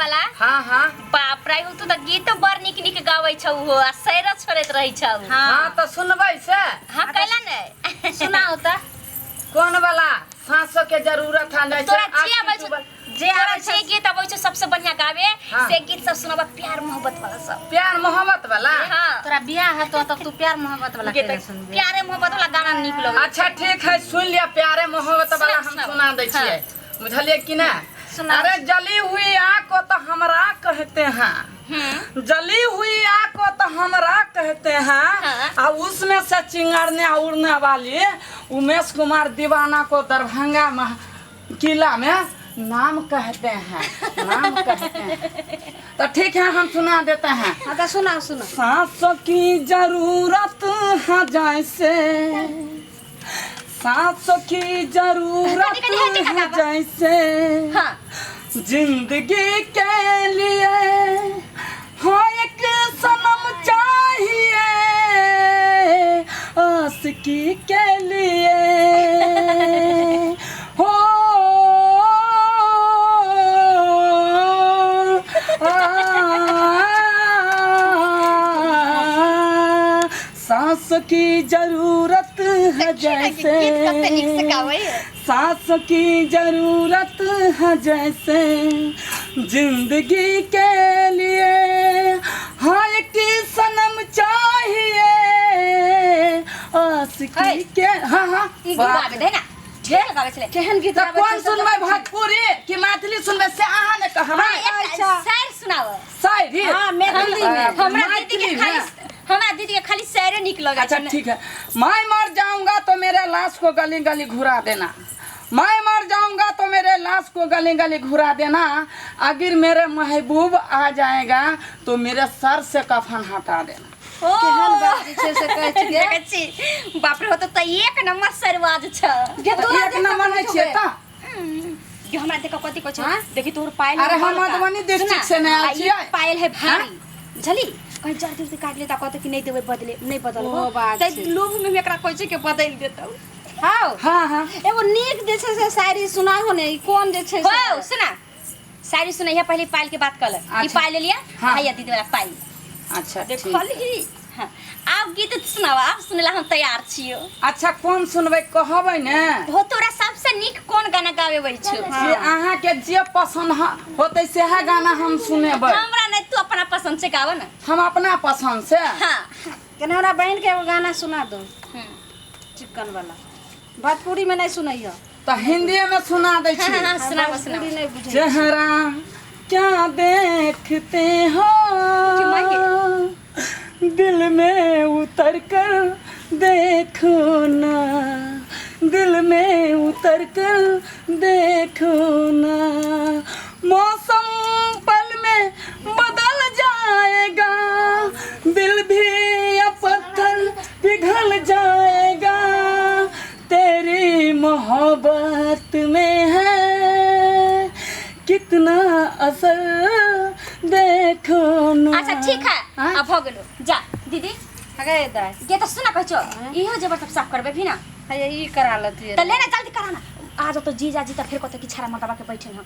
वाला। हाँ हाँ। बाप रे, तू तऽ गीतो बड़ नीक नीक गाबै छौ हो आ सैरो छोड़ैत रहै छौ। हाँ तो सुनबै से। हाँ, कैला ने सुनाओ तऽ। कौन वाला? सांसों के जरूरत है नहीं। तोरा जे आबै छौ, जे तोरा आबै छौ। जे गीत अबै छौ सबसे बढ़िया गावे, हाँ। से गीत सब सुनाबा, प्यार मोहब्बत वाला सब। प्यार मोहब्बत वाला? हाँ। तोरा बियाह हेतौ तब तू प्यार मोहब्बत वाला गीत केना सुनबे? प्यारे मोहब्बत वाला गाना नीक लगै। अच्छा ठीक है, सुन लिया, प्यारे मोहब्बत वाला हम सुनाओ। सुना दै छियै, बुझलियै कि ना? सुनाओ। अरे जली हुई आग को तो हमरा कहते हैं, जली हुई आग को तो हमरा कहते हैं, आ उसमें से चिंगारने उड़ने वाली उमेश कुमार दीवाना को दरभंगा किला में नाम कहते हैं, नाम कहते हैं। तो ठीक है, हम सुना देते हैं। हाँ तऽ सुनाओ सुनाओ। सांसों की जरूरत है जैसे, सांसों की जरूरत कनी कनी हटी है काका। जैसे जिंदगी के लिए हाँ एक सनम चाहिए, आशिकी के लिए हो आ, सांस की जरूरत है जैसे, गीत कते नीक से गाबै है। सांस की जरूरत है जैसे जिंदगी के लिए हाँ एक सनम चाहिए, आशिकी के। हाँ हाँ। ई गीत गाबै दे ना, ढेर गाबै छलै। केहन गीत तऽ गाबै कोन छै से? सुनबै, भोजपुरी कि मैथिली सुनबै से अहाँ ने कहबै। एकटा शायर सुनाओ। शायरी? हाँ, मैथिली में। हमरा दीदी के मैथिली खाली में? हमरा दीदी के खाली शायरे नीक लगै अच्छा छै। ठीक है। मैं मर जाऊंगा तो मेरे लाश को गली गली घुरा देना, मैं मर जाऊंगा तो मेरे लाश को गली गली घुरा देना, अगर मेरे महबूब आ जाएगा तो मेरे सर से कफन हटा देना। ओ केहन बात जे छै से कहै छियै। देखै छी, बाप रे, हो त एक नंबर सरवाज छ। गे तोरा एक नंबर नहीं छियै तऽ। ये हमरा देख कथी कहै छै? हाँ? देखी तोहर पायल। अरे हम बड़का। मधुबनी डिस्ट्रिक्ट सुना, से ने आयल आ ई छियै। पायल है भारी, बुझली? कहीं जड़ जल्दी काट लेता, कहते कि नहीं देबै बदले, नहीं बदलबो। ओ बात तै छै। लोभ में हम एकरा कहै छै कि बदलि देतौ। हाँ। हाँ हाँ। एगो नीक जे छै से शायरी सुनाहो ने, ई कोन जे छै से। हो सुना, शायरी सुनैया, पहले पायल के बात कर ले। ई अच्छा। पायल ले लिया। हाँ। भैया दीदी वाला पायल। अच्छा ठीक। देखली। हाँ, आब गीत सुनाओ, आब सुनला हम तैयार छियो। अच्छा, कोन सुनबै कहबै ने? हो, तोरा सबसे नीक कोन गाना गावे अबै छौ? जे अहाँके जे पसंद होतै सएह गाना हम सुनेबै। हमरा नहीं, तू अपना पसंद से गाव ना। हम अपना पसंद से? हाँ। केना हमरा बहिन के एगो गाना सुना दो, चिकन वाला। भोजपुरी में नहीं सुनैयो। तऽ हिंदीए में सुना दै छी। हाँ हाँ, सुनाओ सुनाओ। भोजपुरी नहीं बुझै। चेहरा क्या देखते हो, दिल में उतर कर देखो ना, दिल में उतर कर देखो ना, मौसम पल में बदल जाएगा, दिल भी या पत्थर पिघल जाएगा, तेरी मोहब्बत में है कितना असर देखो ना। अच्छा ठीक है। हाँ? अब हो गेलो, जा दीदी। अगे दाय। गे तो सुना, कहै छौ इहो जेबर सब साफ करबे भी ना? हे, ई करा लतियै। त ले ना, जल्दी करा ना, आ जतो जीजा जी त फेर कहते कि छाड़ा मटवा के बैठे हन।